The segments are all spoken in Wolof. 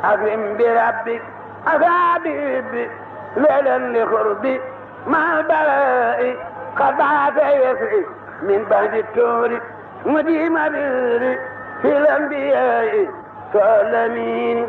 أكرم بربك أصابي ليلا لقربي مع البلاء قطعت يسري من بعد التور مديم بيري في الأنبياء فالأمين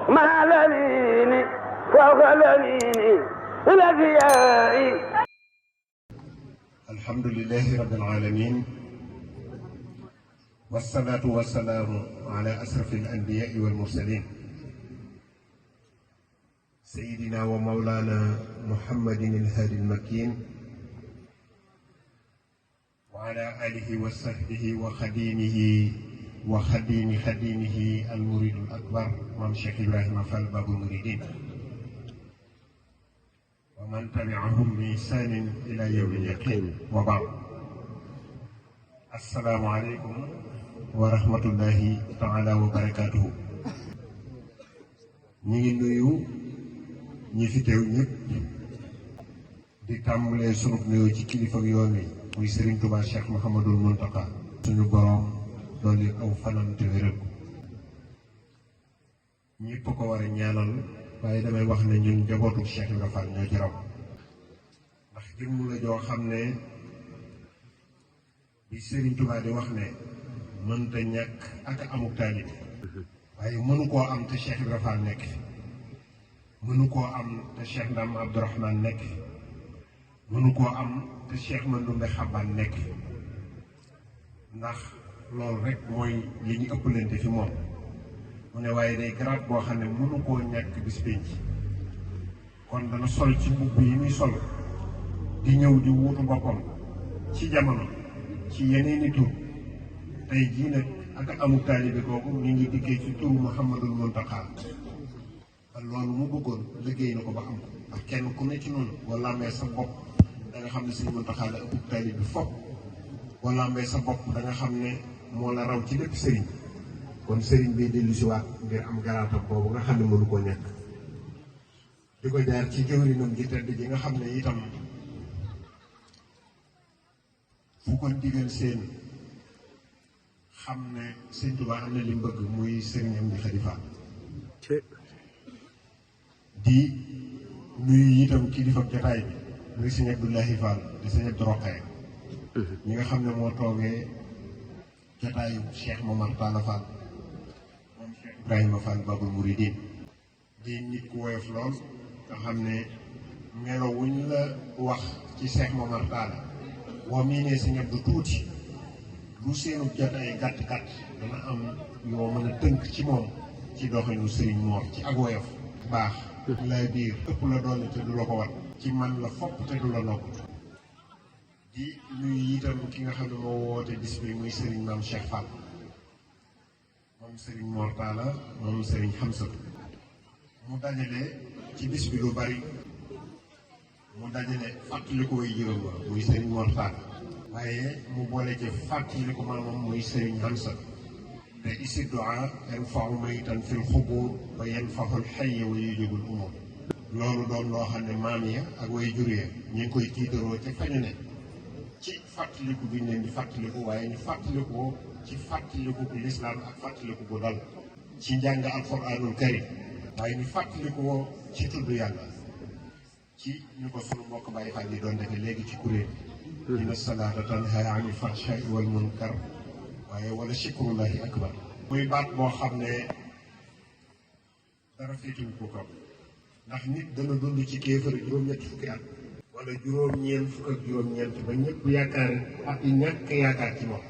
مع الأمين فوق الأمين الأنبياء. الحمد لله رب العالمين والصلاة والسلام على أشرف الأنبياء والمرسلين سيدنا ومولانا محمد الهادي المكين وعلى آله وصحبه وخديمه وخديم خديمه المريد الأكبر مام شيخ إبراهيم فال باب المريدين ومن تبعهم بإحسان إلى يوم اليقين وبعد. السلام عليكم ورحمة الله تعالى وبركاته. ñi nuyu ñi fi teew ñëpp di tàmbalee sunu nuyoo ci kilifa yoon wi muy Serigne Touba Cheikh Mouhamadul Mountakha suñu borom dolli aw fanam te wéral ko ñëpp ko war a ñaanal waaye damay wax ne ñun njabootu Cheikh Ibrahima Fall ñoo ci raw ndax jëmm la joo xam ne bi Serigne Touba di wax ne mënta ñàkk ak amuk taalibe waaye mënu koo am te Cheikh Ibrahima Fall nekk fi mënu koo am te Cheikh Ndam Abdourahmane nekk fi mënu koo am te Cheikh Mandoumbe Xabbaan nekk fi ndax loolu rek mooy li ñu ëppalante fi moom mu ne waaye day garaat boo xam ne mënu koo ñàkk bis pénc kon dana sol ci mbubb yi muy sol di ñëw di wuutu boppam ci jamono ci yeneeni tur tey jii nag ak amuk taalibe kooku ñu ngi dikkee ci turu Mouhamadul Mountakha loolu mu bëggoon liggéey na ko ba am ko ndax kenn ku ne ci noonu boo làmbee sa bopp da nga xam ne Sëriñ Mountakha la ëpp taalibe bi fopp boo làmbee sa bopp da nga xam ne moo la raw ci lépp sëriñ kon sëriñ bi dellu si waat ngir am garaatam boobu nga xam ne mënu koo ñàkk di ko jaar ci jëwrinam ji tedd ji nga xam ne itam fu ko digal seen xam ne Sëriñ Tuubaa am na li mu bëgg muy sëriñam di Xadi Fall di nuyu itam kilifa jotaay bi muy Sëriñ Abdoulahi Fall di Sëriñ Abdou Rokhaya ñi nga xam ne moo toogee jotaayu Cheikh Momar Talla Fall moom Cheikh Ibrahima Fall Babul Mouridine di nit ku woyof lool nga xam ne melo wuñ la wax ci Cheikh Momar Talla boo miinee Sëriñ Abdou tuuti lu seenu jotaay gàtt-gàtt dana am yoo mën a tënk ci moom ci doxinu Sëriñ Mor ci ak woyof baax lay biir ëpp la doole te du la ko wat ci man la fopp te du la nopp di nuyu itam ki nga xam ne moo woote bis bi muy Serigne Mame Cheikh Fall moom Serigne Mor Talla moom Serigne Hamsatu mu dajale ci bis bi lu bari mu dajale fàttaliku way juróom ba muy Serigne Mor Talla waaye mu boole ci fàttaliku maamam muy Serigne Hamsatu te isi du'a yanfa'u maytan fil xubur wa yanfa'ul hayya wa yujibul umur loolu doon loo xam ne maam ya ak way jur ya ñu ngi koy tiitaroo ca fañu ne ci fàttaliku bi ñu leen di fàttaliku waaye ñu fàttalikoo ci fàttaliku bu lislaam ak fàttaliku bu dal ci njàng alxuraanul karim waaye ñu fàttalikoo ci tudd yàlla ci ñu ko sunu mbokk Baay Faal yi doon defe léegi ci kuréel inna salaata tanhaa anil fahshaa'i wal munkar waaye wala shikrullahi akbar muy baat boo xam ne dara féetuwu ko kaw ndax nit dana dund ci kéefër juróom-ñetti fukki at wala juróom-ñeent fukk ak juróom-ñeent ba ñëpp yaakaar ak ñàkk yaakaar ci moom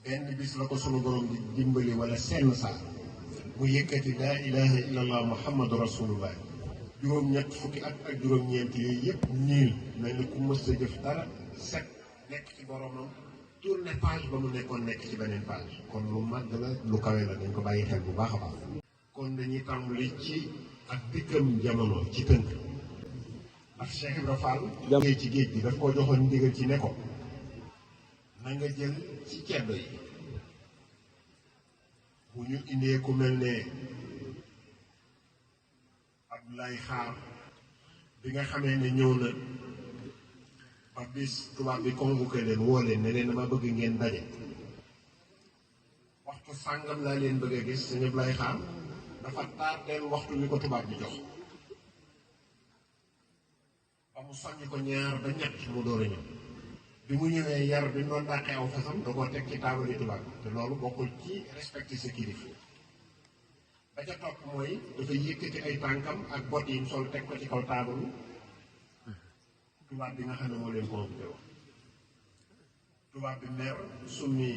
benn bis la ko sunu borom di dimbali wala senn saa mu yëkkati laa ilaha illallah muhammadu rasulullah juróom-ñett fukki at ak juróom-ñeent yooyu yëpp niil mel ni ku mës a jëf dara set nekk ci boromam tourné page ba mu nekkoon nekk ci beneen page kon lu màgg la lu kawe la dañ ko bàyyi xel bu baax a baax kon dañuy tàmbali ci ak dikkam jamono ci tënk ndax Cheikh Ibrahima Fall géej ci géej gi daf koo joxoon ndigal ci ne ko na nga jël ci ceddo yi bu ñu indee ku mel ne Abdoulaye Xaar bi nga xamee ne ñëw na ba bis tubaab bi convoqué leen woo leen ne leen dama bëgg ngeen daje waxtu sàngam laa leen bëgg a gis sëñ Abdoulaye Xaar dafa tardeel waxtu wi ko tubaab bi jox ba mu soññ ko ñaar ba ñett mu door a ñëw bi mu ñëwee yar bi mu doon dàqee aw fasam da koo teg ci taabali tubaab bi te loolu bokkul ci respecté sa kilif ba ca topp mooy dafa yëkkati ay tànkam ak bot yi mu sol teg ko ci kaw taabalu tubaab bi nga xam ne moo leen convoqué wax tubaab bi mer summi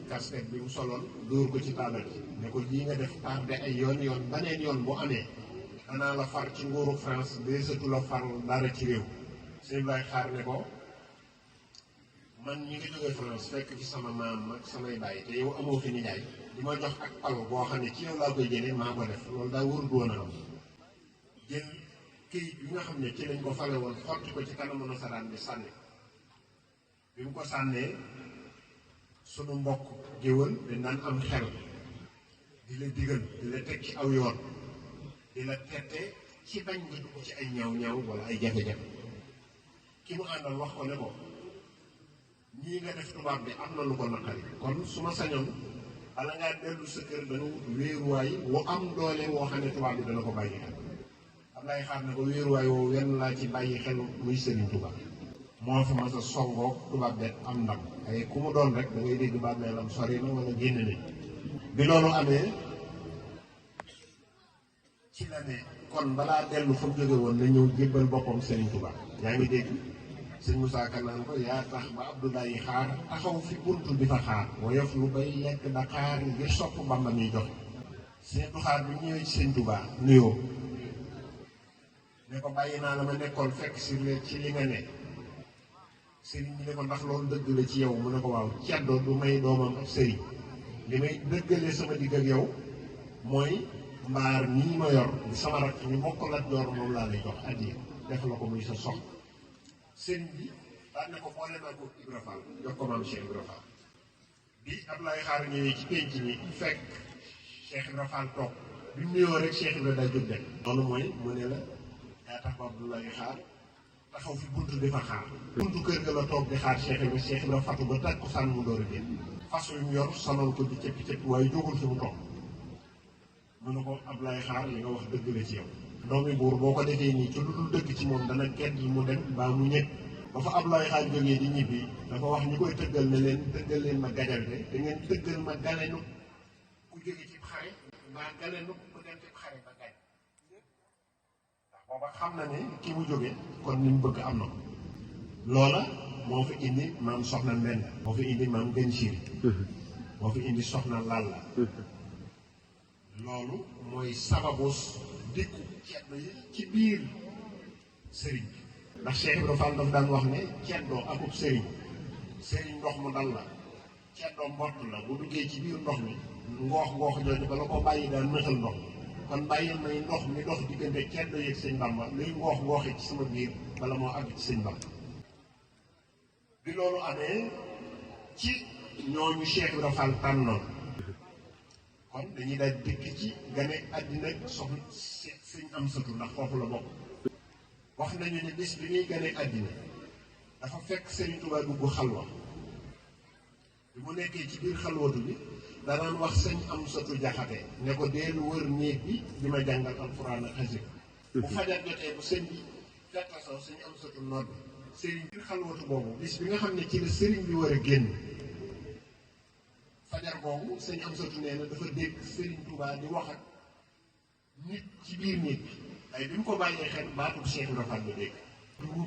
casquette bi mu soloon dóor ko ci taabal ji ne ko lii nga def tardé ay yoon baneen yoon bu amee danaa la far ci nguuru France desatu la far dara ci réew sëñ Baye xaar ne ko man ñi nga jógee France fekk ci sama maam ak samay baay te yow amoo fi nijaay di ma jox ak palo boo xam ne ci yow laa koy jëlee maa ko def loolu daa warul woon a am jël këyit bi nga xam ne ci lañ ko fale woon xotti ko ci kanamu nasaraan bi sànni bi mu ko sànnee sunu mbokk géwël dañ daan am xel di la digal di la teg ci aw yoon di la tette ci bañ nga dugg ci ay ñaaw wala ay jafe-jafe ki mu àndal wax ko ne ko ñii nga def tubaab bi am na lu ko naqari kon su ma sañoon bala ngaa dellu sa kër dana wut wéeruwaay wu am doole woo xam ne tubaab bi dana ko bàyyi xel am lay xaar ne ko wéeruwaay woowu wenn laa ci bàyyi xel muy Serigne Touba moo fi mas a songoog tubaab bi am ndam ay ku mu doon rek da ngay dégg bàmmeelam sori na wala génn ne bi loolu amee ci la ne kon balaa dellu fa mu jóge woon na ñëw jébbal boppam Serigne Touba yaa ngi dégg sëñ Moussa Ka naan ko yaa tax ba Abdoulaye xaar taxaw fi buntu di fa xaar woyof lu bay lekk Dakar ngir sopp Bamba ñuy jox sëñ du xaar bi ñëwee ci sëñ Touba nuyoo ne ko bàyyi naa la ma nekkoon fekk si ci li nga ne sëriñ bi ne ko ndax loolu dëgg la ci yow mu ne ko waaw ceddo du may doomam ab sëriñ li may dëggalee sama digg ak yow mooy mbaar nii ma yor di sama rakk ñu bokk la door moom laa lay jox addiya def la ko muy sa sox sëriñ bi daan ne ko boole naa ko Ibra Fall jox ko maam Cheikh Ibra Fall bi Ablaye xaar ñëwee ci penc mi fekk Cheikh Ibra Fall toog bi mu nuyoo rek Cheikh Ibra day jóg dem loolu mooy mu ne la yaa tax ba Abdoulaye xaar taxaw fi buntu di fa xaar buntu kër ga la toog di xaar Cheikh Ibra fatu ba takkusaan mu door a génn fas yu mu yor sonal ko di cëppi waaye jógul fi mu toog mu ne ko Ablaye xaar li nga wax dëgg la ci yow doomi buur boo ko defee nii ci lu dul dëgg ci moom dana kedd mu dem baa mu ñëg ba fa Ablaye xaar jógee di ñibbi dafa wax ñu koy tëggal ne leen tëggal leen ma gajante da ngeen tëggal ma galenu ku jóge ci xare mbaa galenu ku dem ci xare ba gañ booba xam na ne ki mu jóge kon ni mu bëgg am na ko loola moo fi indi maam soxna Mbenda moo fi indi maam Gën Siri moo fi indi soxna Lalla loolu mooy sababus dikku ceddo yi ci biir sëriñ bi ndax Cheikh Ibrahima Fall daf daan wax ne ceddoo akub sëriñ ndox mu dal la ceddoo mbott la bu duggee ci biir ndox mi ngoox jooju bala ko bàyyi daan nëxal ndox kon bàyyi may ndox mi dox diggante ceddo yeeg sëñ Bamba luy ngooxi ci sama biir bala moo àgg ci sëñ Bamba bi loolu amee ci ñooñu Cheikh Ibrahima Fall tànnoon kon dañuy daal dikk ci gane àddina soxna sëñ Amsatu ndax foofu la bokk wax nañu ne bés bi muy gane àddina dafa fekk Serigne Touba dugg xalwa bi mu nekkee ci biir xalwatu bi danaan wax sëñ Amsatu Jaxate ne ko deelu wër néeg bi di ma jàngal alxuraan ak xasida bu fajar jotee bu sëñ bi fettasoo sëñ Amsatu nodd Serigne biir xalwatu boobu bis bi nga xam ne ci la Serigne bi war a génn fajar boobu sëñ Amsatu nee na dafa dégg Serigne Touba di wax ak nit ci biir néeg bi ay bi mu ko bàyyee xel baatub Cheikh Ibra Fall ba dégg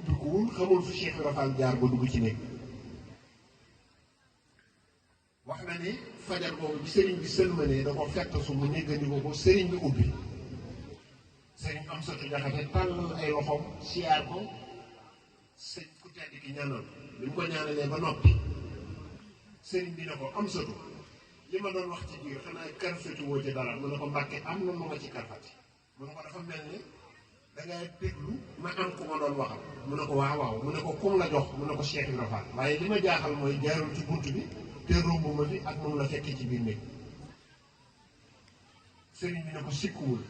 duggul xamul fu Cheikh Ibra Fall jaar ba dugg ci néeg wax na ne fajar boobu bi sëriñ bi sëlmanee da ko fettasu mu néggandiko ko sëriñ bi ubbi sëriñ Amsatu Jaxate tàllal ay loxoom siyaar ko sëñ ku tedd ki ñaanal bi mu ko ñaanalee ba noppi sëriñ bi ne ko Amsatu li ma doon wax ci biir xanaa karfati woo ci dara mu ne ko Mbàkke am na lu ma ci karfati mu ne ko dafa mel ni dangay déglu ma am ku ma doon waxal mu ne ko waaw mu ne ko kum la jox mu ne ko Cheikh Ibra Fall waaye li ma jaaxal mooy jaarul ci bunt bi te romb ma fi ak moom la fekkee ci biir néeg sëriñ bi ne ko sikkuwul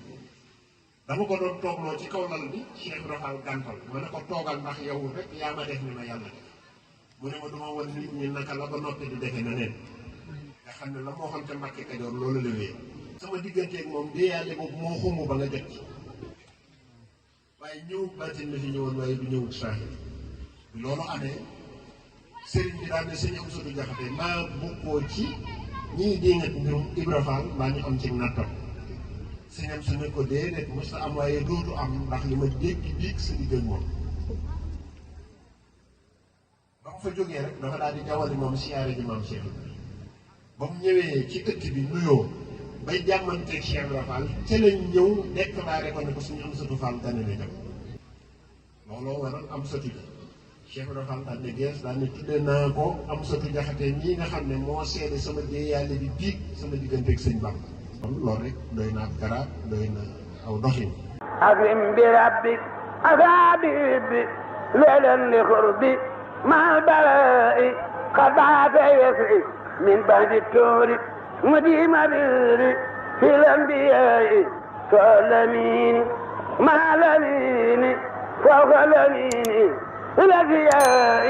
dama ko doon toogloo ci kaw lal bi Cheikh Ibra Fall gàntal ma ne ko toogal ndax yow rek yaa ma def ni ma yàlla def mu ne ma duma wan nit ñi naka la ba noppi di defe na neen nga xam ne la moo xam te Mbàkke Kajoor loolu la wéy sama digganteeg moom déeyaale boobu moo xumu ba nga jot ci waaye ñëw baatin la fi ñëwoon waaye du ñëwut saahir bi loolu amee sëriñ bi daal ne sëñ Amsatu Jaxate maa bokkoo ci ñii déngat mbirum Ibra Fall mbaa ñu am ci nattam sëñam su ne ko déedéet mos am waaye dootu am ndax li ma dégg biig sa diggal moom ba mu fa jógee rek dafa daal di jawali moom siyaare ji maam Cheikh ba mu ñëwee ci ëtt bi nuyoo bay jàmmanteeg Cheikh Ibra Fall ca lañ ñëw déclaré ko ne ko suñu Amsatu Fall gane na jëm looloo waral Amsatu ji Cheikh Ibra Fall daal ne gees daal ne tudde naa ko Amsatu Jaxate ñii nga xam ne moo seede sama déeyaale bi biig sama digganteeg sëñ Bamba kon loolu rek doy na ab garaat doy na aw doxin أكرم بربك أصابي ليلا لقربي مع البلاء قطعت يسري من بعد التور مديم بري في الأنبياء فالأمين مع الأمين فوق الأمين الأنبياء